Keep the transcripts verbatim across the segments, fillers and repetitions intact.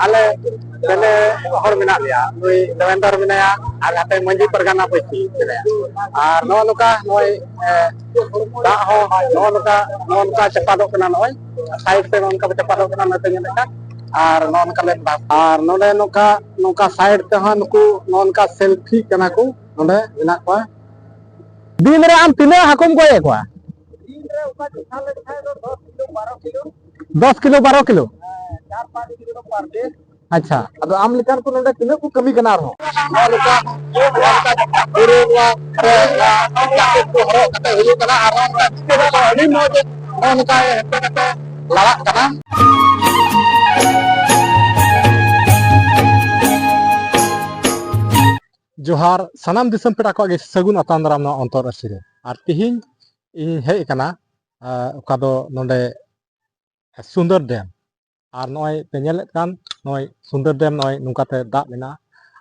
ᱟᱞᱮ ᱯᱮᱱᱮ ᱦᱚᱲ ᱢᱮᱱᱟᱜ ᱞᱮᱭᱟ, ᱱᱩᱭ ᱫᱮᱵᱮᱱᱫᱚᱨ ᱢᱮᱱᱟᱭᱟ, ᱟᱨ ᱦᱟᱯᱮ ᱢᱟᱹᱡᱷᱤ ᱯᱟᱨᱜᱟᱱᱟ ᱵᱟᱹᱪᱤ ᱢᱮᱱᱟᱭᱟ᱾ ᱟᱨ ᱱᱚᱜᱼᱚ ᱱᱚᱝᱠᱟ ᱱᱚᱜᱼᱚᱭ, ᱮ, ᱫᱟᱜ ᱦᱚᱸ ᱱᱚᱜᱼᱚ ᱱᱚᱝᱠᱟ, ᱱᱚᱜᱼᱚ ᱱᱚᱝᱠᱟ ᱪᱟᱯᱟᱫᱚᱜ ᱠᱟᱱᱟ, ᱱᱚᱜᱼᱚᱭ ᱥᱟᱭᱤᱰ ᱛᱮ ᱱᱚᱜᱼᱚ ᱱᱚᱝᱠᱟ ᱪᱟᱯᱟᱫᱚᱜ ᱠᱟᱱᱟ, ᱱᱚᱛᱮ ᱧᱮᱞ ᱞᱮᱠᱷᱟᱱ᱾ ᱟᱨ ᱱᱚᱜᱼᱚ ᱱᱚᱝᱠᱟ ᱞᱮ, ᱟᱨ ᱱᱚᱰᱮ ᱱᱚᱝᱠᱟ, ᱱᱚᱝᱠᱟ ᱥᱟᱭᱤᱰ ᱛᱮᱦᱚᱸ ᱱᱩᱠᱩ ᱱᱚᱜᱼᱚ ᱱᱚᱝᱠᱟ ᱥᱮᱞᱯᱷᱤ ᱠᱟᱱᱟ ᱠᱚ, ᱱᱚᱰᱮ ᱢᱮᱱᱟᱜ ᱠᱚᱣᱟ᱾ ᱫᱤᱱ ᱨᱮ ᱟᱢ ᱛᱤᱱᱟᱹᱜ ᱦᱟᱹᱠᱩᱢ ᱜᱚᱡ ᱮᱫ ᱠᱚᱣᱟ? ᱫᱤᱱ ᱨᱮ ᱚᱱᱠᱟ ᱡᱚᱠᱷᱟ ᱞᱮᱱᱠᱷᱟᱱ ᱫᱚ ᱫᱚᱥ ᱠᱤᱞᱳ, ᱵᱟᱨᱚ ᱠᱤᱞᱳ᱾ ᱫᱚᱥ ᱠᱤᱞᱳ, ᱵᱟᱨᱚ ᱠᱤᱞᱳ? ᱦᱮᱸ, ᱪᱟᱨ ᱯᱟᱸᱪ ᱠᱤᱞᱳ ᱯᱟᱨ ᱰᱮ᱾ ᱟᱪᱪᱷᱟ, ᱟᱫᱚ ᱟᱢ ᱞᱮᱠᱟᱱ ᱠᱚ ᱱᱚᱰᱮ ᱛᱤᱱᱟᱹᱜ ᱠᱚ ᱠᱟᱹᱢᱤ ᱠᱟᱱᱟ ᱟᱨᱦᱚᱸ? ᱱᱚᱜᱼᱚ ᱱᱚᱝᱠᱟ, ᱱᱚᱜᱼᱚ ᱱᱚᱝᱠᱟ ᱯᱩᱨᱟᱹ ᱱᱚᱣᱟ ᱨᱮ, ᱡᱟᱠᱮᱴ ᱠᱚ ᱦᱚᱨᱚᱜ ᱠᱟᱛᱮ ᱦᱩᱭᱩᱜ ᱠᱟᱱᱟ, ᱟᱨ ᱱᱚᱜᱼᱚ ᱱᱚᱝᱠᱟ ᱪᱤᱛᱟᱹᱨ ᱠᱚ ᱟᱹᱰᱤ ᱢᱚᱡᱽ ᱱᱚᱜᱼᱚ ᱱᱚᱝᱠᱟ ᱦᱮᱸᱫᱮ ᱠᱟᱛᱮ ᱞᱟᱲᱟᱜ ᱠᱟᱱᱟ᱾ ᱡᱚᱦᱟᱨ, ᱥᱟᱱᱟᱢ ᱫᱤᱥᱚᱢ ᱯᱮᱲᱟ ᱠᱚᱣᱟᱜ ᱜᱮ ᱥᱟᱹᱜᱩᱱ ᱟᱛᱟᱝ ᱫᱟᱨᱟᱢ ᱱᱚᱣᱟ ᱚᱱᱛᱚᱨ ᱟᱹᱨᱥᱤ ᱨᱮ᱾ ᱟᱨ ᱛᱤᱦᱤᱧ ᱤᱧ ᱦᱮᱡ ᱟᱠᱟᱱᱟ, ᱟᱸ, ᱚᱠᱟ ᱫᱚ ᱱᱚᱰᱮ ᱥᱩᱱᱫᱚᱨ ᱰᱮᱢ᱾ ᱟᱨ ᱱᱚᱜᱼᱚᱭ ᱯᱮ ᱧᱮᱞᱮᱫ ᱠᱟᱱ ᱱᱚᱜᱼᱚᱭ ᱥᱩᱱᱫᱚᱨ ᱰᱮᱢ, ᱱᱚᱜᱼᱚᱭ ᱱᱚᱝᱠᱟᱛᱮ ᱫᱟᱜ ᱢᱮᱱᱟᱜᱼᱟ᱾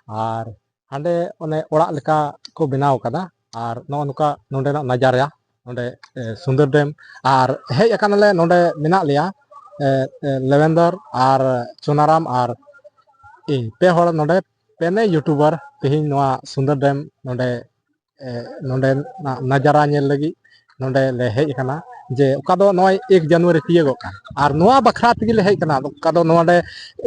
ᱟᱨ ᱦᱟᱸᱰᱮ ᱚᱱᱮ ᱚᱲᱟᱜ ᱞᱮᱠᱟ ᱠᱚ ᱵᱮᱱᱟᱣ ᱠᱟᱫᱟ᱾ ᱟᱨ ᱱᱚᱜᱼᱚ ᱱᱚᱝᱠᱟ ᱱᱚᱰᱮᱱᱟᱜ ᱱᱟᱡᱟᱨᱟ, ᱱᱚᱰᱮ, ᱮ, ᱥᱩᱱᱫᱚᱨ ᱰᱮᱢ᱾ ᱟᱨ ᱦᱮᱡ ᱟᱠᱟᱱᱟᱞᱮ, ᱱᱚᱰᱮ ᱢᱮᱱᱟᱜ ᱞᱮᱭᱟ, ᱮ, ᱮ, ᱞᱮᱵᱮᱱᱫᱚᱨ ᱟᱨ ᱪᱩᱱᱟᱨᱟᱢ ᱟᱨ ᱤᱧ, ᱯᱮ ᱦᱚᱲ ᱱᱚᱰᱮ ᱯᱮᱱᱮ ᱭᱩᱴᱩᱵᱟᱨ ᱛᱮᱦᱮᱧ ᱱᱚᱣᱟ ᱥᱩᱱᱫᱚᱨ ᱰᱮᱢ ᱱᱚᱰᱮ, ᱮ, ᱱᱚᱰᱮᱱᱟᱜ ᱱᱟᱡᱟᱨᱟ ᱧᱮᱞ ᱞᱟᱹᱜᱤᱫ ᱱᱚᱰᱮ ᱞᱮ ᱦᱮᱡ ᱟᱠᱟᱱᱟ᱾ ᱡᱮ ᱚᱠᱟ ᱫᱚ ᱱᱚᱜᱼᱚᱭ ᱮᱠ ᱡᱟᱱᱩᱣᱟᱨᱤ ᱛᱤᱭᱳᱜᱚᱜ ᱠᱟᱱ, ᱟᱨ ᱱᱚᱣᱟ ᱵᱟᱠᱷᱨᱟ ᱛᱮᱜᱮ ᱞᱮ ᱦᱮᱡ ᱟᱠᱟᱱᱟ᱾ ᱚᱠᱟ ᱫᱚ ᱱᱚᱰᱮ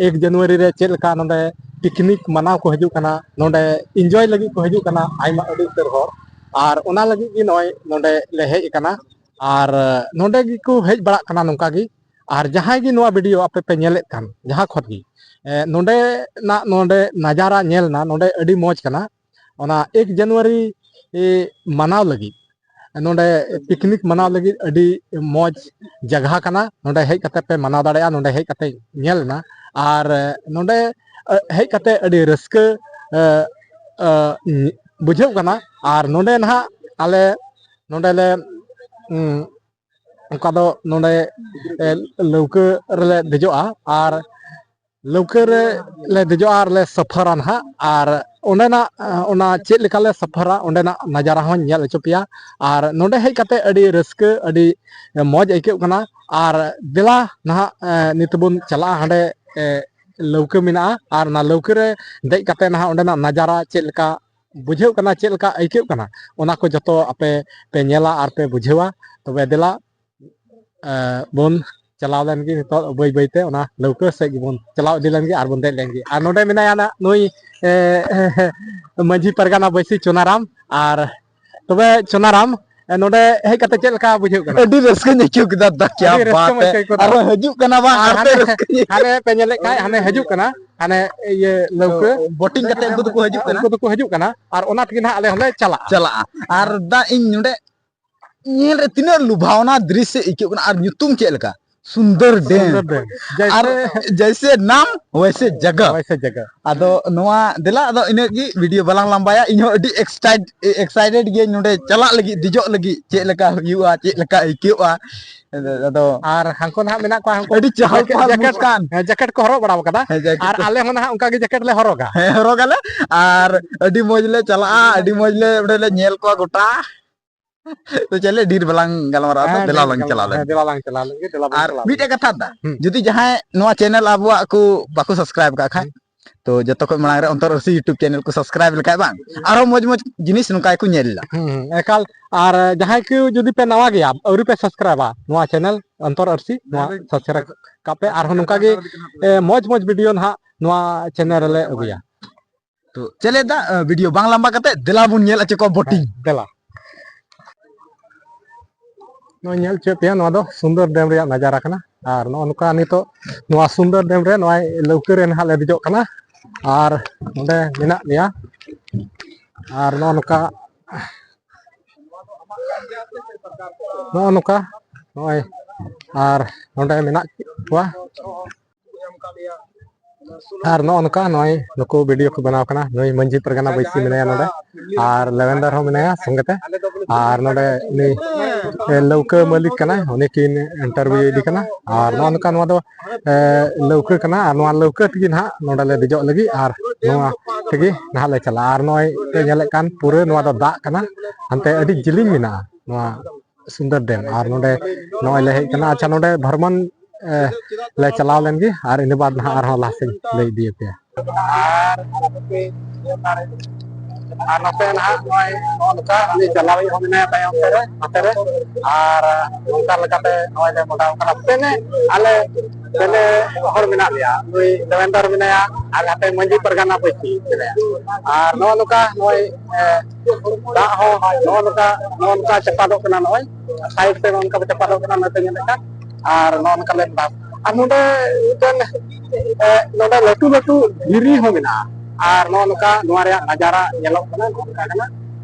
ᱮᱠ ᱡᱟᱱᱩᱣᱟᱨᱤ ᱨᱮ ᱪᱮᱫ ᱞᱮᱠᱟ ᱱᱚᱰᱮ ᱯᱤᱠᱱᱤᱠ ᱢᱟᱱᱟᱣ ᱠᱚ ᱦᱤᱡᱩᱜ ᱠᱟᱱᱟ, ᱱᱚᱰᱮ ᱤᱱᱡᱚᱭ ᱞᱟᱹᱜᱤᱫ ᱠᱚ ᱦᱤᱡᱩᱜ ᱠᱟᱱᱟ ᱟᱭᱢᱟ ᱟᱹᱰᱤ ᱩᱛᱟᱹᱨ ᱦᱚᱲ, ᱟᱨ ᱚᱱᱟ ᱞᱟᱹᱜᱤᱫ ᱜᱮ ᱱᱚᱜᱼᱚᱭ ᱱᱚᱰᱮ ᱞᱮ ᱦᱮᱡ ᱟᱠᱟᱱᱟ᱾ ᱟᱨ ᱱᱚᱰᱮ ᱜᱮᱠᱚ ᱦᱮᱡ ᱵᱟᱲᱟᱜ ᱠᱟᱱᱟ ᱱᱚᱝᱠᱟ ᱜᱮ᱾ ᱟᱨ ᱡᱟᱦᱟᱸᱭ ᱜᱮ ᱱᱚᱣᱟ ᱵᱷᱤᱰᱤᱭᱳ ᱟᱯᱮ ᱯᱮ ᱧᱮᱞᱮᱫ ᱠᱟᱱ ᱡᱟᱦᱟᱸ ᱠᱷᱚᱱ ᱜᱮ, ᱮ, ᱱᱚᱰᱮᱱᱟᱜ ᱱᱚᱰᱮ ᱱᱟᱡᱟᱨᱟ ᱧᱮᱞ ᱮᱱᱟ, ᱱᱚᱰᱮ ᱟᱹᱰᱤ ᱢᱚᱡᱽ ᱠᱟᱱᱟ᱾ ᱚᱱᱟ ᱮᱠ ᱡᱟᱱᱩᱣᱟᱨᱤ, ᱮ, ᱢᱟᱱᱟᱣ ᱞᱟᱹᱜᱤᱫ, ᱱᱚᱰᱮ ᱯᱤᱠᱱᱤᱠ ᱢᱟᱱᱟᱣ ᱞᱟᱹᱜᱤᱫ ᱟᱹᱰᱤ ᱢᱚᱡᱽ ᱡᱟᱭᱜᱟ ᱠᱟᱱᱟ᱾ ᱱᱚᱰᱮ ᱦᱮᱡ ᱠᱟᱛᱮ ᱯᱮ ᱢᱟᱱᱟᱣ ᱫᱟᱲᱮᱭᱟᱜᱼᱟ᱾ ᱱᱚᱰᱮ ᱦᱮᱡ ᱠᱟᱛᱮ ᱧᱮᱞ ᱮᱱᱟ, ᱟᱨ ᱱᱚᱰᱮ, ᱮ, ᱦᱮᱡ ᱠᱟᱛᱮ ᱟᱹᱰᱤ ᱨᱟᱹᱥᱠᱟᱹ, ᱮ, ᱮ, ᱵᱩᱡᱷᱟᱹᱜ ᱠᱟᱱᱟ᱾ ᱟᱨ ᱱᱚᱰᱮ ᱱᱟᱦᱟᱜ ᱟᱞᱮ ᱱᱚᱰᱮ ᱞᱮ, ᱩᱸ, ᱚᱠᱟ ᱫᱚ ᱱᱚᱰᱮ, ᱮ, ᱞᱟᱹᱣᱠᱟᱹ ᱨᱮᱞᱮ ᱫᱮᱡᱚᱜᱼᱟ, ᱟᱨ ᱞᱟᱹᱣᱠᱟᱹ ᱨᱮ ᱞᱮ ᱫᱮᱡᱚᱜᱼᱟ ᱟᱨ ᱞᱮ ᱥᱟᱯᱷᱟᱨᱟ ᱱᱟᱦᱟᱜ᱾ ᱟᱨ ᱚᱸᱰᱮᱱᱟᱜ, ᱮ, ᱚᱱᱟ ᱪᱮᱫ ᱞᱮᱠᱟ ᱞᱮ ᱥᱟᱯᱷᱟᱨᱟ, ᱚᱸᱰᱮᱱᱟᱜ ᱱᱟᱡᱟᱨᱟ ᱦᱚᱸᱧ ᱧᱮᱞ ᱦᱚᱪᱚ ᱯᱮᱭᱟ᱾ ᱟᱨ ᱱᱚᱰᱮ ᱦᱮᱡ ᱠᱟᱛᱮ ᱟᱹᱰᱤ ᱨᱟᱹᱥᱠᱟᱹ, ᱟᱹᱰᱤ ᱢᱚᱡᱽ ᱟᱹᱭᱠᱟᱹᱜ ᱠᱟᱱᱟ᱾ ᱟᱨ ᱫᱮᱞᱟ ᱱᱟᱦᱟᱜ, ᱮ, ᱱᱤᱛ ᱵᱚᱱ ᱪᱟᱞᱟᱜᱼᱟ ᱦᱟᱸᱰᱮ, ᱮ, ᱞᱟᱹᱣᱠᱟᱹ ᱢᱮᱱᱟᱜᱼᱟ, ᱟᱨ ᱚᱱᱟ ᱞᱟᱹᱣᱠᱟᱹ ᱨᱮ ᱫᱮᱡ ᱠᱟᱛᱮ ᱱᱟᱦᱟᱜ ᱚᱸᱰᱮᱱᱟᱜ ᱱᱟᱡᱟᱨᱟ ᱪᱮᱫ ᱞᱮᱠᱟ ᱵᱩᱡᱷᱟᱹᱜ ᱠᱟᱱᱟ, ᱪᱮᱫ ᱞᱮᱠᱟ ᱟᱹᱭᱠᱟᱹᱜ ᱠᱟᱱᱟ, ᱚᱱᱟ ᱠᱚ ᱡᱚᱛᱚ ᱟᱯᱮ ᱯᱮ ᱧᱮᱞᱟ ᱟᱨ ᱯᱮ ᱵᱩᱡᱷᱟᱹᱣᱟ᱾ ᱛᱚᱵᱮ ᱫᱮᱞᱟ, ᱮ, ᱵᱚᱱ ᱪᱟᱞᱟᱣ ᱞᱮᱱ ᱜᱮ ᱱᱤᱛᱚᱜ ᱵᱟᱹᱭ ᱵᱟᱹᱭ ᱛᱮ ᱚᱱᱟ ᱞᱟᱹᱣᱠᱟᱹ ᱥᱮᱫ ᱜᱮᱵᱚᱱ ᱪᱟᱞᱟᱣ ᱤᱫᱤ ᱞᱮᱱ ᱜᱮ ᱟᱨ ᱵᱚᱱ ᱫᱮᱡ ᱞᱮᱱ ᱜᱮ᱾ ᱟᱨ ᱱᱚᱰᱮ ᱢᱮᱱᱟᱭᱟ ᱱᱟᱜ ᱱᱩᱭ, ᱮ, ᱢᱟᱹᱡᱷᱤ ᱯᱟᱨᱜᱟᱱᱟ ᱵᱟᱹᱭᱥᱤ ᱪᱚᱱᱟᱨᱟᱢ᱾ ᱟᱨ ᱛᱚᱵᱮ ᱪᱚᱱᱟᱨᱟᱢ, ᱮ, ᱱᱚᱰᱮ ᱦᱮᱡ ᱠᱟᱛᱮ ᱪᱮᱫ ᱞᱮᱠᱟ ᱵᱩᱡᱷᱟᱹᱜ ᱠᱟᱱᱟ? ᱟᱹᱰᱤ ᱨᱟᱹᱥᱠᱟᱹᱧ ᱟᱹᱭᱠᱟᱹᱣ ᱠᱮᱫᱟ, ᱫᱟ, ᱠᱭᱟ ᱟᱹᱰᱤ ᱨᱟᱹᱥᱠᱟᱹᱢ ᱵᱟᱛ ᱦᱮ᱾ ᱟᱹᱭᱠᱟᱹᱣ ᱠᱮᱫᱟ᱾ ᱟᱨᱦᱚᱸ ᱦᱤᱡᱩᱜ ᱠᱟᱱᱟ ᱵᱟᱝ, ᱟᱨ ᱟᱨ ᱦᱟᱱᱮ, ᱨᱟᱹᱥᱠᱟᱹᱧ ᱟᱹᱭᱠᱟᱹᱣ ᱦᱟᱱᱮ ᱯᱮ ᱧᱮᱞᱮᱫ ᱠᱷᱟᱡ, ᱦᱟᱱᱮ ᱦᱤᱡᱩᱜ ᱠᱟᱱᱟ, ᱦᱟᱱᱮ ᱤᱭᱟᱹ ᱞᱟᱹᱣᱠᱟᱹ᱾ Boating ᱠᱟᱛᱮ ᱩᱱᱠᱩ ᱫᱚᱠᱚ ᱦᱤᱡᱩᱜ ᱠᱟᱱᱟ᱾ ᱩᱱᱠᱩ ᱫᱚᱠᱚ ᱦᱤᱡᱩᱜ ᱠᱟᱱᱟ, ᱟᱨ ᱚᱱᱟ ᱛᱮᱜᱮ ᱱᱟᱦᱟᱜ ᱟᱞᱮ ᱦᱚᱸᱞᱮ ᱪᱟᱞᱟᱜᱼᱟ᱾ ᱪᱟᱞᱟᱜᱼᱟ᱾ ᱟᱨ ᱫᱟ, ᱤᱧ ᱱᱚᱰᱮ ᱧᱮᱞ ᱨᱮ ᱛᱤᱱᱟᱹᱜ ᱞᱩᱵᱷᱟᱣᱱᱟ ᱫᱨᱤᱥᱥᱚ ᱟᱹᱭᱠᱟᱹᱜ ᱠᱟᱱᱟ, ᱟᱨ ᱧᱩᱛᱩᱢ ᱪᱮᱫ ᱞᱮᱠᱟ? ᱥᱩᱱᱫᱚᱨ ᱰᱮᱢ᱾ ᱥᱩᱱᱫᱚᱨ ᱰᱮᱢ᱾ ᱡᱮᱭᱥᱮ ᱟᱨ ᱡᱮᱭᱥᱮ ᱱᱟᱢ ᱣᱮᱭᱥᱮ ᱡᱟᱜᱟ᱾ ᱣᱮᱭᱥᱮ ᱡᱟᱜᱟ᱾ ᱟᱫᱚ ᱱᱚᱣᱟ ᱫᱮᱞᱟ, ᱟᱫᱚ ᱤᱱᱟᱹᱜ ᱜᱮ, video ᱵᱟᱞᱟᱝ ᱞᱟᱢᱵᱟᱭᱟ, ᱤᱧ ᱦᱚᱸ ᱟᱹᱰᱤ excited, excited ᱜᱤᱭᱟᱹᱧ ᱱᱚᱰᱮ ᱪᱟᱞᱟᱜ ᱞᱟᱹᱜᱤᱫ, ᱫᱮᱡᱚᱜ ᱞᱟᱹᱜᱤᱫ, ᱪᱮᱫ ᱞᱮᱠᱟ ᱦᱩᱭᱩᱜᱼᱟ, ᱪᱮᱫ ᱞᱮᱠᱟ ᱟᱹᱭᱠᱟᱹᱜᱼᱟ᱾ ᱟᱫᱚ ᱟᱨ ᱦᱟᱱᱠᱩ ᱱᱟᱦᱟᱜ ᱢᱮᱱᱟᱜ ᱠᱚᱣᱟ, ᱦᱟᱱᱠᱩ ᱟᱹᱰᱤ ᱪᱟᱦᱟᱞ ᱡᱮᱠᱮᱴ, ᱯᱟᱦᱟᱞ ᱡᱮᱠᱮᱴ, ᱢᱩᱥᱠᱟᱱ᱾ ᱦᱮᱸ, ᱡᱮᱠᱮᱴ ᱠᱚ ᱦᱚᱨᱚᱜ ᱵᱟᱲᱟ ᱟᱠᱟᱫᱟ᱾ ᱦᱮᱸ, ᱡᱮᱠᱮᱴ ᱟᱨ ᱠᱚ᱾ ᱟᱞᱮ ᱦᱚᱸ ᱱᱟᱦᱟᱜ ᱚᱱᱠᱟ ᱜᱮ ᱡᱮᱠᱮᱴ ᱞᱮ ᱦᱚᱨᱚᱜᱟ᱾ ᱦᱮᱸ, ᱦᱚᱨᱚᱜᱟᱞᱮ᱾ ᱟᱨ ᱟᱹᱰᱤ ᱢᱚᱡᱽ ᱞᱮ ᱪᱟᱞᱟᱜᱼᱟ, ᱟᱹᱰᱤ ᱢᱚᱡᱽ ᱞᱮ, ᱚᱸᱰᱮ ᱞᱮ ᱧᱮᱞ ᱠᱚᱣᱟ ᱜᱚᱴᱟ᱾ ᱛᱚ ᱪᱚᱞᱮ, ᱰᱷᱮᱨ ᱵᱟᱞᱟᱝ ᱜᱟᱞᱢᱟᱨᱟᱣᱟ, ᱛᱚ ᱦᱮᱸ, ᱫᱮᱞᱟ ᱞᱟᱝ ᱪᱟᱞᱟᱣ ᱞᱮᱱ ᱜᱮ᱾ ᱦᱮᱸ, ᱫᱮᱞᱟ ᱞᱟᱝ ᱪᱟᱞᱟᱣ ᱞᱮᱱ ᱜᱮ, ᱫᱮᱞᱟ ᱵᱚᱱ ᱟᱨ ᱪᱟᱞᱟᱣ ᱞᱮᱱ ᱢᱤᱫᱴᱮᱡ ᱜᱮ᱾ ᱠᱟᱛᱷᱟ ᱫᱟ, ᱦᱩᱸ᱾ ᱡᱩᱫᱤ ᱡᱟᱦᱟᱸᱭ ᱱᱚᱣᱟ channel ᱟᱵᱚᱣᱟᱜ ᱠᱚ ᱵᱟᱠᱚ subscribe ᱠᱟᱜ ᱠᱷᱟᱡ, ᱦᱩᱸ᱾ ᱛᱚ ᱡᱚᱛᱚ ᱠᱷᱚᱱ ᱢᱟᱲᱟᱝ ᱨᱮ ᱚᱱᱛᱚᱨ ᱟᱹᱨᱥᱤ YouTube channel ᱠᱚ subscribe ᱞᱮᱠᱷᱟᱡ ᱵᱟᱝ, ᱟᱨᱦᱚᱸ ᱢᱚᱡᱽ ᱢᱚᱡᱽ ᱡᱤᱱᱤᱥ ᱱᱚᱝᱠᱟ ᱜᱮᱠᱚ ᱧᱮᱞ ᱮᱫᱟ᱾ ᱦᱩᱸ, ᱦᱩᱸ, ᱮᱠᱟᱞ᱾ ᱟᱨ ᱡᱟᱦᱟᱸᱭ ᱠᱚ ᱡᱩᱫᱤ ᱯᱮ ᱱᱟᱣᱟ ᱜᱮᱭᱟ, ᱟᱹᱣᱨᱤ ᱯᱮ subscribeᱟ ᱱᱚᱣᱟ channel ᱚᱱᱛᱚᱨ ᱟᱹᱨᱥᱤ, ᱱᱚᱣᱟ subscribe ᱠᱟᱜ ᱯᱮ᱾ ᱟᱨᱦᱚᱸ ᱱᱚᱝᱠᱟ ᱜᱮ, ᱮ, ᱢᱚᱡᱽ ᱢᱚᱡᱽ video ᱱᱟᱦᱟᱜ ᱱᱚᱣᱟ channel ᱨᱮᱞᱮ ᱟᱹᱜᱩᱭᱟ᱾ ᱛᱚ ᱪᱚᱞᱮ ᱫᱟ, video ᱵᱟᱝ ᱞᱟᱢᱵᱟ ᱠᱟᱛᱮ ᱫᱮᱞᱟ ᱵᱚᱱ ᱧᱮᱞ ᱦᱚᱪᱚ ᱠᱚᱣᱟ boating᱾ ᱦᱮᱸ, ᱫᱮᱞᱟ᱾ ᱱᱚᱜᱼᱚᱭ ᱧᱮᱞ ᱦᱚᱪᱚᱭᱮᱫ ᱯᱮᱭᱟ, ᱱᱚᱣᱟ ᱫᱚ ᱥᱩᱱᱫᱚᱨ ᱰᱮᱢ ᱨᱮᱭᱟᱜ ᱱᱟᱡᱟᱨᱟ ᱠᱟᱱᱟ᱾ ᱟᱨ ᱱᱚᱜᱼᱚ ᱱᱚᱝᱠᱟ ᱱᱤᱛᱚᱜ ᱱᱚᱣᱟ ᱥᱩᱱᱫᱚᱨ ᱰᱮᱢ ᱨᱮ ᱱᱚᱣᱟ ᱞᱟᱹᱣᱠᱟᱹ ᱨᱮ ᱱᱟᱦᱟᱜ ᱞᱮ ᱫᱮᱡᱚᱜ ᱠᱟᱱᱟ᱾ ᱟᱨ ᱱᱚᱰᱮ ᱢᱮᱱᱟᱜ ᱞᱮᱭᱟ᱾ ᱟᱨ ᱱᱚᱜᱼᱚ ᱱᱚᱝᱠᱟ, ᱱᱚᱜᱼᱚ ᱱᱚᱝᱠᱟ ᱱᱚᱜᱼᱚᱭ, ᱟᱨ ᱱᱚᱰᱮ ᱢᱮᱱᱟᱜ ᱠᱚᱣᱟ᱾ ᱟᱨ ᱱᱚᱜᱼᱚ ᱱᱚᱝᱠᱟ ᱱᱚᱜᱼᱚᱭ ᱱᱩᱠᱩ video ᱠᱚ ᱵᱮᱱᱟᱣ ᱠᱟᱱᱟ᱾ ᱱᱩᱭ ᱢᱟᱹᱡᱷᱤ ᱯᱟᱨᱜᱟᱱᱟ ᱵᱟᱹᱭᱥᱤ ᱢᱮᱱᱟᱭᱟ ᱱᱚᱰᱮ, ᱟᱨ ᱞᱮᱵᱮᱱᱫᱟᱨ ᱦᱚᱸ ᱢᱮᱱᱟᱭᱟ ᱥᱚᱸᱜᱮ ᱛᱮ, ᱟᱨ ᱱᱚᱰᱮ ᱩᱱᱤ, ᱮ, ᱞᱟᱹᱣᱠᱟᱹ ᱢᱟᱹᱞᱤᱠ ᱠᱟᱱᱟᱭ, ᱩᱱᱤ ᱠᱤᱱ interview ᱮᱫᱮ ᱠᱟᱱᱟ᱾ ᱟᱨ ᱱᱚᱜᱼᱚ ᱱᱚᱝᱠᱟ ᱱᱚᱣᱟ ᱫᱚ, ᱮ, ᱞᱟᱹᱣᱠᱟᱹ ᱠᱟᱱᱟ, ᱟᱨ ᱱᱚᱣᱟ ᱞᱟᱹᱣᱠᱟᱹ ᱛᱮᱜᱮ ᱱᱟᱦᱟᱜ ᱱᱚᱰᱮ ᱞᱮ ᱫᱮᱡᱚᱜ ᱞᱟᱹᱜᱤᱫ, ᱟᱨ ᱱᱚᱣᱟ ᱛᱮᱜᱮ ᱱᱟᱦᱟᱜ ᱞᱮ ᱪᱟᱞᱟᱜᱼᱟ᱾ ᱟᱨ ᱱᱚᱜᱼᱚᱭ ᱯᱮ ᱧᱮᱞᱮᱫ ᱠᱟᱱ ᱯᱩᱨᱟᱹ ᱱᱚᱣᱟ ᱫᱚ ᱫᱟᱜ ᱠᱟᱱᱟ, ᱦᱟᱱᱛᱮ ᱟᱹᱰᱤ ᱡᱤᱞᱤᱧ ᱢᱮᱱᱟᱜᱼᱟ ᱱᱚᱣᱟ ᱥᱩᱱᱫᱚᱨ ᱰᱮᱢ᱾ ᱟᱨ ᱱᱚᱰᱮ ᱱᱚᱜᱼᱚᱭ ᱞᱮ ᱦᱮᱡ ᱠᱟᱱᱟ᱾ ᱟᱪᱪᱷᱟ, ᱱᱚᱰᱮ ᱵᱷᱨᱚᱢᱚᱱ ᱮ, ᱞᱮ ᱪᱟᱞᱟᱣ ᱞᱮᱱ ᱜᱮ, ᱟᱨ ᱤᱱᱟᱹ ᱵᱟᱫ ᱱᱟᱦᱟᱜ ᱟᱨᱦᱚᱸ ᱞᱟᱦᱟ ᱥᱮᱫ ᱞᱮ ᱤᱫᱤᱭᱟᱯᱮᱭᱟ᱾ ᱟᱨ ᱟᱨ ᱱᱚᱛᱮ ᱱᱟᱦᱟᱜ ᱱᱚᱜᱼᱚᱭ ᱱᱚᱜᱼᱚ ᱱᱚᱝᱠᱟ ᱩᱱᱤ ᱪᱟᱞᱟᱣᱤᱡ ᱦᱚᱸ ᱢᱮᱱᱟᱭᱟ ᱛᱟᱭᱚᱢ ᱥᱮᱫ ᱨᱮ, ᱱᱚᱛᱮ ᱨᱮ᱾ ᱟᱨ ᱱᱚᱝᱠᱟ ᱞᱮᱠᱟᱛᱮ ᱱᱚᱜᱼᱚᱭ ᱞᱮ ᱢᱚᱰᱟᱣ ᱠᱟᱱᱟ᱾ ᱯᱮᱱᱮ, ᱟᱞᱮ ᱯᱮᱱᱮ ᱦᱚᱲ ᱢᱮᱱᱟᱜ ᱞᱮᱭᱟ᱾ ᱱᱩᱭ ᱫᱮᱵᱮᱱᱫᱚᱨ ᱢᱮᱱᱟᱭᱟ, ᱟᱨ ᱦᱟᱛᱮ ᱢᱟᱹᱡᱷᱤ ᱯᱟᱨᱜᱟᱱᱟ ᱵᱟᱹᱪᱤ ᱢᱮᱱᱟᱭᱟ᱾ ᱟᱨ ᱱᱚᱜᱼᱚ ᱱᱚᱝᱠᱟ ᱱᱚᱜᱼᱚᱭ, ᱮ, ᱫᱟᱜ ᱦᱚᱸ ᱱᱚᱜᱼᱚ ᱱᱚᱝᱠᱟ, ᱱᱚᱜᱼᱚ ᱱᱚᱝᱠᱟ ᱪᱟᱯᱟᱫᱚᱜ ᱠᱟᱱᱟ, ᱱᱚᱜᱼᱚᱭ ᱥᱟᱭᱤᱰ ᱛᱮ ᱱᱚᱜᱼᱚ ᱱᱚᱝᱠᱟ ᱪᱟᱯᱟᱫᱚᱜ ᱠᱟᱱᱟ, ᱱᱚᱛᱮ ᱧᱮᱞ ᱞᱮᱠᱷᱟᱱ᱾ ᱟᱨ ᱱᱚᱜᱼᱚ ᱱᱚᱝᱠᱟ ᱞᱮ ᱵᱟᱥ᱾ ᱟᱨ ᱱᱚᱰᱮ ᱢᱤᱫᱴᱮᱱ, ᱮ, ᱱᱚᱰᱮ ᱞᱟᱹᱴᱩ ᱞᱟᱹᱴᱩ ᱫᱷᱤᱨᱤ ᱦᱚᱸ ᱢᱮᱱᱟᱜᱼᱟ᱾ ᱟᱨ ᱱᱚᱜᱼᱚ ᱱᱚᱝᱠᱟ ᱱᱚᱣᱟ ᱨᱮᱭᱟᱜ ᱱᱟᱡᱟᱨᱟ ᱧᱮᱞᱚᱜ ᱠᱟᱱᱟ, ᱱᱚᱜᱼᱚ ᱱᱚᱝᱠᱟ ᱠᱟᱱᱟ᱾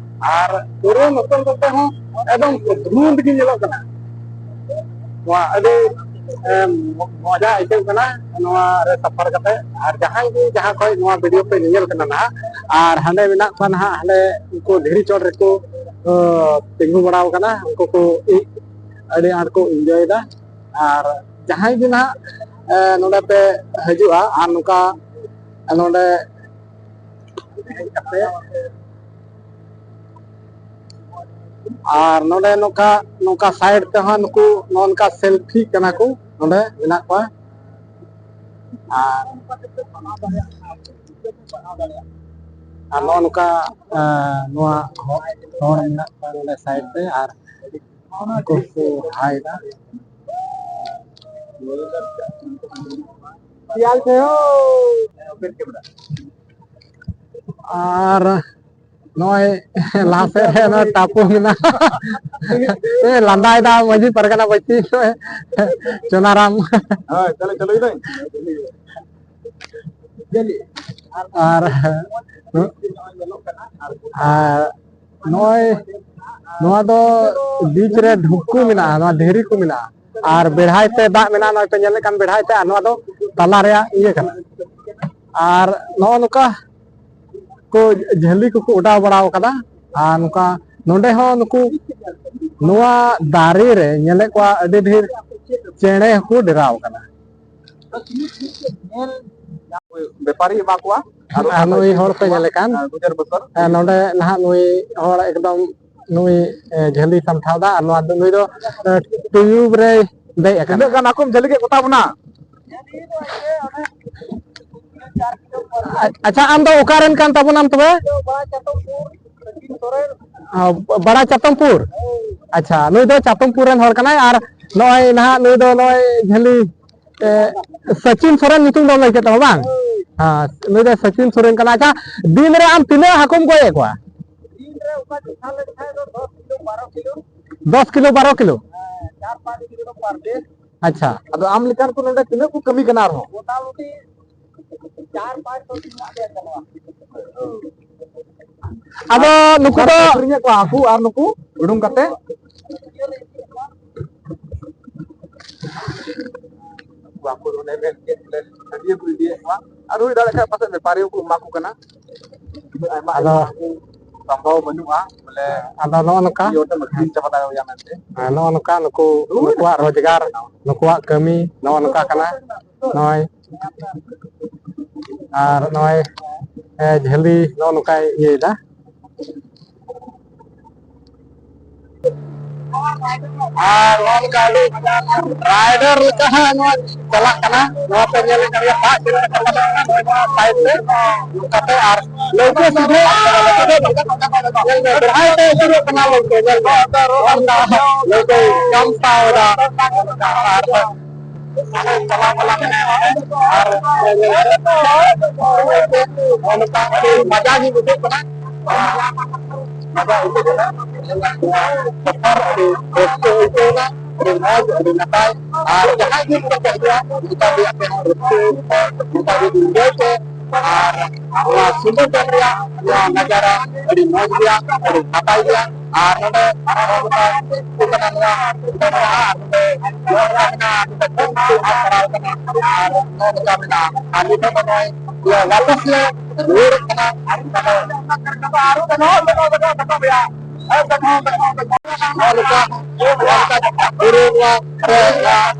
ᱟᱨ ᱯᱩᱨᱟᱹ ᱱᱚᱛᱮ ᱱᱚᱛᱮ ᱦᱚᱸ ᱮᱠᱫᱚᱢ ᱫᱷᱩᱸᱫ ᱜᱮ ᱧᱮᱞᱚᱜ ᱠᱟᱱᱟ᱾ ᱱᱚᱣᱟ ᱟᱹᱰᱤ, ᱮ, ᱢᱚᱡᱟ ᱟᱹᱭᱠᱟᱹᱜ ᱠᱟᱱᱟ ᱱᱚᱣᱟ ᱨᱮ ᱥᱟᱯᱷᱟᱨ ᱠᱟᱛᱮ᱾ ᱟᱨ ᱡᱟᱦᱟᱸᱭ ᱜᱮ ᱡᱟᱦᱟᱸ ᱠᱷᱚᱱ ᱱᱚᱣᱟ ᱵᱷᱤᱰᱤᱭᱳ ᱯᱮ ᱧᱮᱧᱮᱞ ᱠᱟᱱᱟ ᱱᱟᱦᱟᱜ, ᱟᱨ ᱦᱟᱸᱰᱮ ᱢᱮᱱᱟᱜ ᱠᱚᱣᱟ ᱱᱟᱦᱟᱜ, ᱦᱟᱸᱰᱮ ᱩᱱᱠᱩ ᱫᱷᱤᱨᱤ ᱪᱚᱴ ᱨᱮᱠᱚ, ᱚ, ᱛᱤᱸᱜᱩ ᱵᱟᱲᱟᱣ ᱠᱟᱱᱟ, ᱩᱱᱠᱩ ᱠᱚ ᱤ-, ᱟᱹᱰᱤ ᱟᱸᱴ ᱠᱚ ᱤᱱᱡᱚᱭᱮᱫᱟ᱾ ᱟᱨ ᱡᱟᱦᱟᱸᱭ ᱜᱮ ᱱᱟᱦᱟᱜ, ᱮ, ᱱᱚᱰᱮ ᱯᱮ ᱦᱤᱡᱩᱜᱼᱟ ᱟᱨ ᱱᱚᱝᱠᱟ ᱱᱚᱰᱮ ᱦᱮᱡ ᱠᱟᱛᱮ, ᱟᱨ ᱱᱚᱰᱮ ᱱᱚᱝᱠᱟ, ᱱᱚᱝᱠᱟ ᱥᱟᱭᱤᱰ ᱛᱮᱦᱚᱸ ᱱᱩᱠᱩ ᱱᱚᱜᱼᱚ ᱱᱚᱝᱠᱟ ᱥᱮᱞᱯᱷᱤ ᱠᱟᱱᱟ ᱠᱚ, ᱱᱚᱰᱮ ᱢᱮᱱᱟᱜ ᱠᱚᱣᱟ᱾ ᱟᱨ, ᱟᱨ ᱱᱚᱜᱼᱚ ᱱᱚᱝᱠᱟ, ᱮ, ᱱᱚᱣᱟ ᱦᱚ-, ᱦᱚᱲ ᱢᱮᱱᱟᱜ ᱠᱚᱣᱟ ᱱᱚᱰᱮ ᱥᱟᱭᱤᱰ ᱨᱮ, ᱟᱨ ᱩᱱᱠᱩ ᱠᱚ ᱦᱟᱭ ᱮᱫᱟ᱾ ᱟᱨ ᱱᱚᱜᱼᱚᱭ ᱞᱟᱦᱟ ᱥᱮᱫ ᱨᱮ ᱱᱚᱜᱼᱚᱭ ᱴᱟᱯᱩ ᱢᱮᱱᱟᱜᱼᱟ᱾ ᱮ, ᱞᱟᱸᱫᱟᱭᱮᱫᱟ ᱢᱟᱹᱡᱷᱤ ᱯᱟᱨᱜᱟᱱᱟ ᱵᱟᱹᱪᱤ ᱱᱚᱜᱼᱚᱭ ᱪᱚᱱᱟᱨᱟᱢ᱾ ᱦᱳᱭ, ᱪᱚᱞᱚ, ᱪᱚᱞᱚ, ᱤᱫᱟᱹᱧ᱾ ᱟᱨ, ᱟᱨ ᱱᱚᱜᱼᱚᱭ ᱱᱚᱣᱟ ᱫᱚ ᱵᱤᱪ ᱨᱮ ᱰᱷᱩᱯᱠᱩ ᱢᱮᱱᱟᱜᱼᱟ, ᱱᱚᱣᱟ ᱫᱷᱤᱨᱤ ᱠᱚ ᱢᱮᱱᱟᱜᱼᱟ, ᱟᱨ ᱵᱮᱲᱦᱟᱭ ᱛᱮ ᱫᱟᱜ ᱢᱮᱱᱟᱜᱼᱟ, ᱱᱚᱜᱼᱚᱭ ᱯᱮ ᱧᱮᱞᱮᱫ ᱠᱟᱱ ᱵᱮᱲᱦᱟᱭ ᱛᱮ, ᱟᱨ ᱱᱚᱣᱟ ᱫᱚ ᱛᱟᱞᱟ ᱨᱮᱭᱟᱜ ᱤᱭᱟᱹ ᱠᱟᱱᱟ᱾ ᱟᱨ ᱱᱚᱜᱼᱚ ᱱᱚᱝᱠᱟ ᱠᱚ ᱡᱷᱟᱹᱞᱤ ᱠᱚᱠᱚ ᱚᱰᱟᱣ ᱵᱟᱲᱟ ᱟᱠᱟᱫᱟ᱾ ᱟᱨ ᱱᱚᱝᱠᱟ ᱱᱚᱰᱮ ᱦᱚᱸ ᱱᱩᱠᱩ ᱱᱚᱣᱟ ᱫᱟᱨᱮ ᱨᱮ ᱧᱮᱞᱮᱫ ᱠᱚᱣᱟ ᱟᱹᱰᱤ ᱰᱷᱮᱨ ᱪᱮᱬᱮ ᱦᱚᱸᱠᱚ ᱰᱮᱨᱟᱣ ᱟᱠᱟᱱᱟ᱾ ᱵᱮᱯᱟᱨᱤ ᱮᱢᱟ ᱠᱚᱣᱟ᱾ ᱟᱨ ᱱᱩᱭ ᱦᱚᱲ ᱯᱮ ᱧᱮᱞᱮ ᱠᱟᱱ, ᱜᱩᱡᱟᱨ ᱵᱚᱥᱚᱨ᱾ ᱦᱮᱸ, ᱱᱚᱰᱮ ᱱᱟᱦᱟᱜ ᱱᱩᱭ ᱦᱚᱲ ᱮᱠᱫᱚᱢ ᱱᱩᱭ, ᱮ, ᱡᱷᱟᱹᱞᱤ ᱥᱟᱢᱴᱷᱟᱣ ᱫᱟ, ᱟᱨ ᱱᱚᱣᱟ ᱫᱚ, ᱱᱩᱭ ᱫᱚ, ᱮ, ᱴᱤᱭᱩᱵᱽ ᱨᱮᱭ ᱫᱮᱡ ᱟᱠᱟᱱᱟ᱾ ᱛᱤᱱᱟᱹᱜ ᱜᱟᱱ ᱦᱟᱹᱠᱩᱢ ᱡᱷᱟᱹᱞᱤ ᱠᱮᱫ ᱠᱚ ᱛᱟᱵᱚᱱᱟ? ᱟ-, ᱟᱪᱪᱷᱟ, ᱟᱢ ᱫᱚ ᱚᱠᱟ ᱨᱮᱱ ᱠᱟᱱ ᱛᱟᱵᱚᱱᱟᱢ ᱛᱚᱵᱮ? ᱚ, ᱵᱟᱲᱟ ᱪᱟᱛᱚᱢᱯᱩᱨ᱾ ᱟᱪᱪᱷᱟ, ᱱᱩᱭ ᱫᱚ ᱪᱟᱛᱚᱢᱯᱩᱨ ᱨᱮᱱ ᱦᱚᱲ ᱠᱟᱱᱟᱭ᱾ ᱟᱨ ᱱᱚᱜᱼᱚᱭ ᱱᱟᱦᱟᱜ ᱱᱩᱭ ᱫᱚ ᱱᱚᱜᱼᱚᱭ ᱡᱷᱟᱹᱞᱤ, ᱮ, ᱥᱚᱪᱤᱱ ᱥᱚᱨᱮᱱ ᱧᱩᱛᱩᱢ ᱫᱚ ᱞᱟᱹᱭ ᱠᱮᱫ ᱛᱟᱢᱟ ᱵᱟᱝ? ᱦᱮᱸ, ᱱᱩᱭ ᱫᱚ ᱥᱚᱪᱤᱱ ᱥᱚᱨᱮᱱ ᱠᱟᱱᱟ᱾ ᱟᱪᱪᱷᱟ, ᱫᱤᱱ ᱨᱮ ᱟᱢ ᱛᱤᱱᱟᱹᱜ ᱦᱟᱹᱠᱩᱢ ᱜᱚᱡ ᱮᱫ ᱠᱚᱣᱟ? ᱫᱤᱱ ᱨᱮ ᱚᱱᱠᱟ ᱡᱚᱠᱷᱟ ᱞᱮᱠᱷᱟᱡ ᱫᱚ ᱫᱚᱥ ᱠᱤᱞᱳ, ᱵᱟᱨᱚ ᱠᱤᱞᱳ᱾ ᱫᱚᱥ ᱠᱤᱞᱳ, ᱵᱟᱨᱚ ᱠᱤᱞᱳ? ᱦᱮᱸ, ᱪᱟᱨ ᱯᱟᱸᱪ ᱠᱤᱞᱳ ᱫᱚ per day᱾ ᱟᱪᱪᱷᱟ᱾ ᱟᱫᱚ ᱟᱢ ᱞᱮᱠᱟᱱ ᱠᱚ ᱱᱚᱰᱮ ᱛᱤᱱᱟᱹᱜ ᱠᱚ ᱠᱟᱹᱢᱤ ᱠᱟᱱᱟ ᱟᱨᱦᱚᱸ? ᱢᱚᱴᱟᱢᱩᱴᱤ ᱪᱟᱨ ᱯᱟᱸᱪ ᱥᱚ ᱛᱤᱱᱟᱹᱜ ᱜᱮ ᱜᱟᱱᱚᱜᱼᱟ᱾ ᱟᱫᱚ ᱱᱩᱠᱩ ᱫᱚ ᱟᱹᱠᱷᱨᱤᱧᱮᱫ ᱠᱚᱣᱟ ᱦᱟᱹᱠᱩ ᱟᱨ ᱱᱩᱠᱩ ᱩᱰᱩᱝ ᱠᱟᱛᱮ? ᱩᱱᱠᱩ ᱦᱟᱹᱠᱩ ᱫᱚ ᱚᱱᱮ ᱢᱮᱱ ᱠᱮᱫ ᱵᱚᱞᱮ ᱦᱟᱹᱴᱭᱟᱹ ᱠᱚ ᱤᱫᱤᱭᱮᱫ ᱠᱚᱣᱟ᱾ ᱟᱨ ᱦᱩᱭ ᱫᱟᱲᱮᱭᱟᱜ ᱠᱷᱟᱱ ᱯᱟᱥᱮᱡ ᱵᱮᱯᱟᱨᱤ ᱦᱚᱸᱠᱚ ᱮᱢᱟ ᱠᱚ ᱠᱟᱱᱟ᱾ ᱩᱱᱟᱹᱜ ᱟᱭᱢᱟ ᱟᱫᱚ ᱟᱭᱢᱟ ᱦᱟᱹᱠᱩ ᱥᱚᱢᱵᱷᱚᱵ ᱵᱟᱹᱱᱩᱜᱼᱟ, ᱵᱚᱞᱮ ᱟᱫᱚ ᱱᱚᱜᱼᱚ ᱱᱚᱝᱠᱟ᱾ ᱤᱭᱟᱹ ᱛᱮᱢ ᱟᱹᱠᱷᱨᱤᱧ ᱪᱟᱵᱟ ᱫᱟᱲᱮᱭᱟᱭᱟ ᱢᱮᱱᱛᱮ᱾ ᱦᱮᱸ, ᱱᱚᱜᱼᱚ ᱱᱚᱝᱠᱟ ᱱᱩᱠᱩ ᱱᱩᱠᱩᱣᱟᱜ ᱨᱳᱡᱽᱜᱟᱨ, ᱱᱩᱠᱩᱣᱟᱜ ᱠᱟᱹᱢᱤ ᱱᱚᱜᱼᱚ ᱱᱚᱝᱠᱟ ᱠᱟᱱᱟ᱾ ᱱᱚᱜᱼᱚᱭ ᱟᱨ ᱱᱚᱜᱼᱚᱭ, ᱮ, ᱡᱷᱟᱹᱞᱤ ᱱᱚᱜᱼᱚ ᱱᱚᱝᱠᱟᱭ ᱤᱭᱟᱹᱭᱮᱫᱟ᱾ ᱟᱨ ᱱᱚᱜᱼᱚ ᱱᱚᱝᱠᱟ ᱟᱹᱰᱤ rider ᱞᱮᱠᱟ ᱦᱟᱸᱜ ᱱᱚᱣᱟ ᱪᱟᱞᱟᱜ ᱠᱟᱱᱟ᱾ ᱱᱚᱣᱟ ᱯᱮ ᱧᱮᱞ ᱫᱟᱲᱮᱭᱟᱜᱼᱟ, ᱫᱟᱜ ᱪᱮᱫ ᱞᱮᱠᱟ ᱪᱟᱞᱟᱜ ᱠᱟᱱᱟ, ᱱᱚᱣᱟ side ᱛᱮ ᱱᱚᱝᱠᱟ ᱛᱮ ᱟᱨ ᱞᱟᱹᱣᱠᱟᱹ ᱥᱤᱫᱷᱟᱹ ᱧᱮᱞ ᱢᱮ, ᱵᱮᱲᱦᱟᱭ ᱛᱮ ᱟᱹᱪᱩᱨᱚᱜ ᱠᱟᱱᱟ ᱞᱟᱹᱣᱠᱟᱹ, ᱧᱮᱞ ᱢᱮ, ᱱᱚᱜᱼᱚ ᱱᱚᱝᱠᱟ ᱞᱟᱹᱣᱠᱟᱹᱭ ᱡᱟᱢᱯᱟᱣ ᱮᱫᱟ᱾ ᱟᱨ ᱪᱟᱞᱟᱣ ᱪᱟᱞᱟᱣ ᱢᱮᱱᱟᱭᱟ ᱱᱚᱰᱮ᱾ ᱟᱨ ᱱᱚᱜᱼᱚ ᱱᱚᱝᱠᱟ ᱟᱹᱰᱤ ᱢᱟᱡᱟ ᱜᱮ ᱵᱩᱡᱷᱟᱹᱜ ᱠᱟᱱᱟ᱾ ᱢᱟᱡᱟ ᱟᱹᱭᱠᱟᱹᱜ ᱠᱟᱱᱟ᱾ ᱥᱚᱯᱷᱚᱨ ᱟᱹᱰᱤ ᱨᱟᱹᱥᱠᱟᱹ ᱟᱹᱭᱠᱟᱹᱣ ᱮᱱᱟ, ᱟᱹᱰᱤ ᱢᱚᱡᱽ, ᱟᱹᱰᱤ ᱱᱟᱯᱟᱭ᱾ ᱟᱨ ᱡᱟᱦᱟᱸᱭ ᱜᱮ ᱱᱚᱰᱮ ᱯᱮ ᱦᱤᱡᱩᱜᱼᱟ, ᱱᱚᱝᱠᱟ ᱜᱮ ᱟᱯᱮ ᱦᱚᱸ ᱨᱟᱹᱥᱠᱟᱹ, ᱱᱚᱝᱠᱟ ᱜᱮ enjoy ᱯᱮ᱾ ᱟᱨ ᱱᱚᱣᱟ ᱥᱤᱞᱫᱟᱹ ᱰᱮᱢ ᱨᱮᱭᱟᱜ ᱱᱚᱣᱟ ᱱᱟᱡᱟᱨᱟ ᱟᱹᱰᱤ ᱢᱚᱡᱽ ᱜᱮᱭᱟ, ᱟᱹᱰᱤ ᱱᱟᱯᱟᱭ ᱜᱮᱭᱟ᱾ ᱟᱨ ᱱᱚᱰᱮ ᱱᱚᱜᱼᱚ ᱱᱚᱝᱠᱟ ᱠᱚ ᱠᱟᱱᱟ ᱱᱚᱣᱟ ᱢᱮᱱᱟᱜᱼᱟ, ᱟᱨ ᱱᱚᱰᱮ ᱱᱚᱜᱼᱚ ᱱᱚᱝᱠᱟ ᱢᱮᱱᱟᱜᱼᱟ, ᱱᱚᱰᱮ ᱠᱚᱢ ᱠᱚ ᱟᱵ ᱵᱟᱲᱟᱣ ᱠᱟᱱᱟ᱾ ᱟᱨ ᱱᱚᱜᱼᱚ ᱱᱚᱝᱠᱟ ᱢᱮᱱᱟᱜᱼᱟ᱾ ᱟᱨ ᱱᱤᱛᱚᱜ ᱫᱚ ᱱᱚᱜᱼᱚᱭ ᱤᱭᱟᱹ ᱣᱟᱯᱟᱥ ᱞᱮ ᱨᱩᱣᱟᱹᱲᱚᱜ ᱠᱟᱱᱟ᱾ ᱟᱨ ᱱᱚᱰᱮ ᱱᱚᱜᱼᱚ ᱱᱚᱝᱠᱟ, ᱱᱚᱜᱼᱚ ᱱᱚᱝᱠᱟ ᱵᱩᱨᱩ ᱱᱚᱣᱟ ᱨᱮ,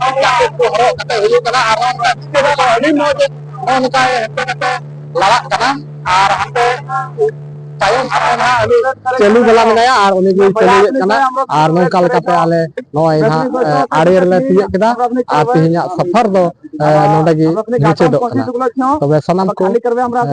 ᱟᱸ, jacket ᱠᱚ ᱦᱚᱨᱚᱜ ᱠᱟᱛᱮ ᱦᱩᱭᱩᱜ ᱠᱟᱱᱟ᱾ ᱟᱨ ᱱᱚᱜᱼᱚ ᱱᱚᱝᱠᱟ ᱟᱹᱰᱤ ᱢᱚᱡᱽ ᱱᱚᱜᱼᱚ ᱱᱚᱝᱠᱟ ᱦᱟᱱᱛᱮ ᱱᱟᱛᱮ ᱞᱟᱲᱟᱜ ᱠᱟᱱᱟ᱾ ᱟᱨ ᱦᱟᱱᱛᱮ ᱪᱟᱹᱞᱩ ᱵᱟᱞᱟ ᱢᱮᱱᱟᱭᱟ ᱟᱨ ᱩᱱᱤ ᱜᱮ ᱪᱟᱹᱞᱩᱭᱮᱫ ᱠᱟᱱᱟ᱾ ᱟᱨ ᱱᱚᱝᱠᱟ ᱞᱮᱠᱟᱛᱮ ᱟᱞᱮ ᱱᱚᱜᱼᱚᱭ ᱱᱟᱦᱟᱜ, ᱮ, ᱟᱲᱮ ᱨᱮᱞᱮ ᱛᱤᱭᱳᱜ ᱠᱮᱫᱟ᱾ ᱟᱨ ᱛᱮᱦᱮᱧᱟᱜ ᱥᱚᱯᱷᱚᱨ ᱫᱚ, ᱮ, ᱱᱚᱰᱮ ᱜᱮ ᱢᱩᱪᱟᱹᱫᱚᱜ ᱠᱟᱱᱟ᱾ ᱛᱚᱵᱮ ᱥᱟᱱᱟᱢ ᱠᱚ, ᱮ,